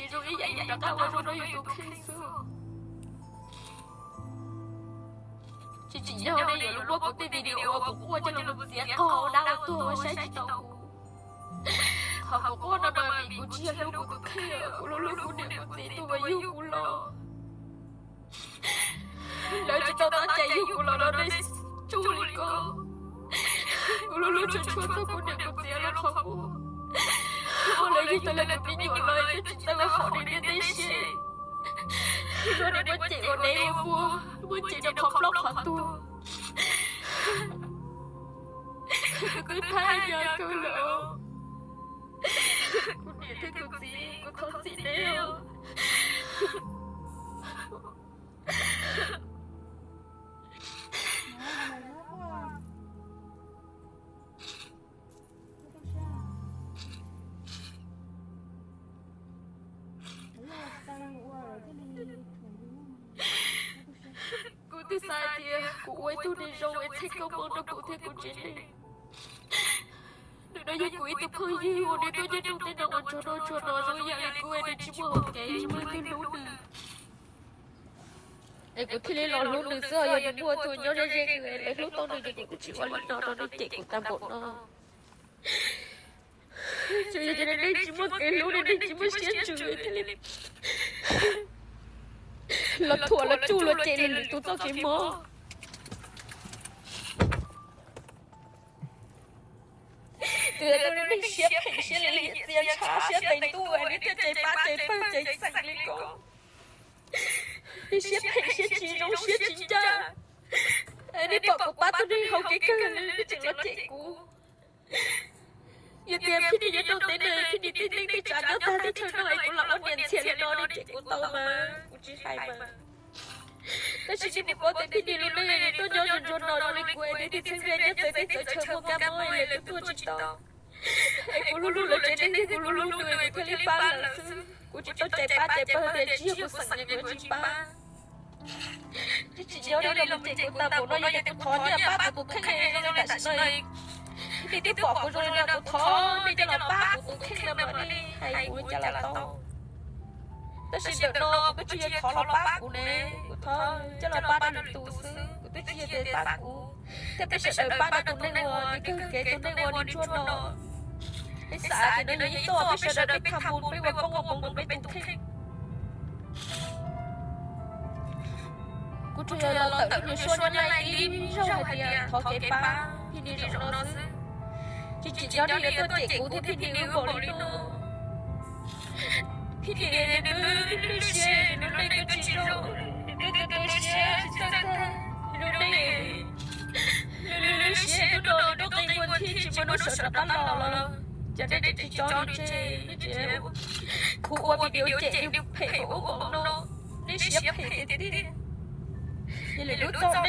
ces zoo ib yam yam rov qab ua zoo rau yus tus kheej xwb. Tsis tsim nyog nej yuav los muab kuv tej video uas kuv quaj coj los txiav qog ua dab ua tuag ua saib tsis taus kuv. Qhov kuv quaj no mas vim kuv tsis yog hlub kuv tus kheej, kuv hlub hlub kuv niam kuv txiv tuaj mus yug kuv los. Lawv tsis tau tab cai yug kuv los rau nej tsuj li ko. Kuv hlub hlub tshua tshua txog kuv niam kuv txiv los qhov kuv ua lawv yug tau lawv tus me nyuam los twb tsis tau hom li nej tej siab. Luag niaj muab cem ua dev ua npua, muab cem rau qhov plaub qhov tuag. Kuv twb thab nyo kawg lawm. Kuv niam thiab kuv txiv, kuv thov txim nej os. Kuv twb xav tias kuv ua ib tug neeg zoo es txheeb koob hmoov rau kuv thiab kuv tsev neeg. Nws no yog kuv ib tug phooj ywg uas nws tuaj nyob rau teb no ua tsuag no tsuag no zoo yam li kuv es nws tsis muaj hau kev tsis muaj leej twg hlub nws. Es kuv thiaj li los hlub nws xwb, yog nws muaj tus nyob ze ze nws lawv hlub tau nws ces kuv twb tsis ua li no rau nej cem kuv tag npaum no. Tsuas yog tias nej tsis muaj kev hlub, nej tsis muaj siab ntsws thiaj li los thuam los tsuj los cem lwm tus txoj kev mob. Tus yog tus neeg siab phem siab liam txias ntshav siab tes ntuj, nej thiaj cais pab cais pawg cais xeem li ko. Nej siab phem siab tsis zoo siab tsis ncaj. Nej pom kuv pab tug neeg hauv kev kawg, nej tseem los cem kuv. Yog tias Phij Nis nyob rau teb no, Phij Nis tej neej tej tsav nyob tag teb chaws no es kuv lam ua niam ntxhias li no nej cem kuv tau mas kuv tsis hais mas. Tab sis nej puas paub tias Phij Nis lub neej tuaj nyob ntsuag ntsuag no zoo li kuv es nws twb txheeb ze nyob txawv teb txawv chaw muaj kab mob es lawv twb tuaj tsis tau. Es kuv hlub hlub lawv tsev neeg thiab kuv hlub hlub nws es kuv thiaj li pab lawv xwb. Kuv tsis tau cais pab cais pawg tias tsis yog kuv xeem es kuv tsis pab. Twb tsis nyob nej los mus cem kuv tag npaum no, yog tias kuv thov nej pab kuv tus kheej zoo li tam sim no, nej twb pom kuv zoo li no, kuv thov nej coj los pab kuv tus kheej no mas nej hais kuv li cas los tau. Tab sis ntawm no kuv twb tsis yog thov los pab kuv ne, kuv thov coj los pab rau lwm tus xwb, kuv twb tsis yog tias pab kuv. Thiab peb sawv daws pab rau tus neeg uas nws kawg kev, tus neeg uas nws ntsuag no. Peb xav tias no yog ib txoj peb sawv daws peb tham mus peb ua koob ua hmoov rau peb tus kheej. Kuv tsuas yog los tawm lub nyuag suab nyob laij ib zaug hais tias thov kev pab Phij Nis zaum no xwb. Tsis tsim nyog nej yuav tuaj cem kuv thiab Phij Nis wb npaum li no. Phij Nis nws twb lwj siab, nws lub neej twb tsis zoo, nws twb tu tu siab tsis txawj tag, nws lub neej, nws lub siab hnub no nws lub qe muag thiab tsis muaj hnub sawv rov qab los lawm. Ces nej tsis tso nws tseg, nej tseem khuv ua video cem nws phem ua ub ua no, nej siab phem tiag tiag. Yog lwm hnub txog nej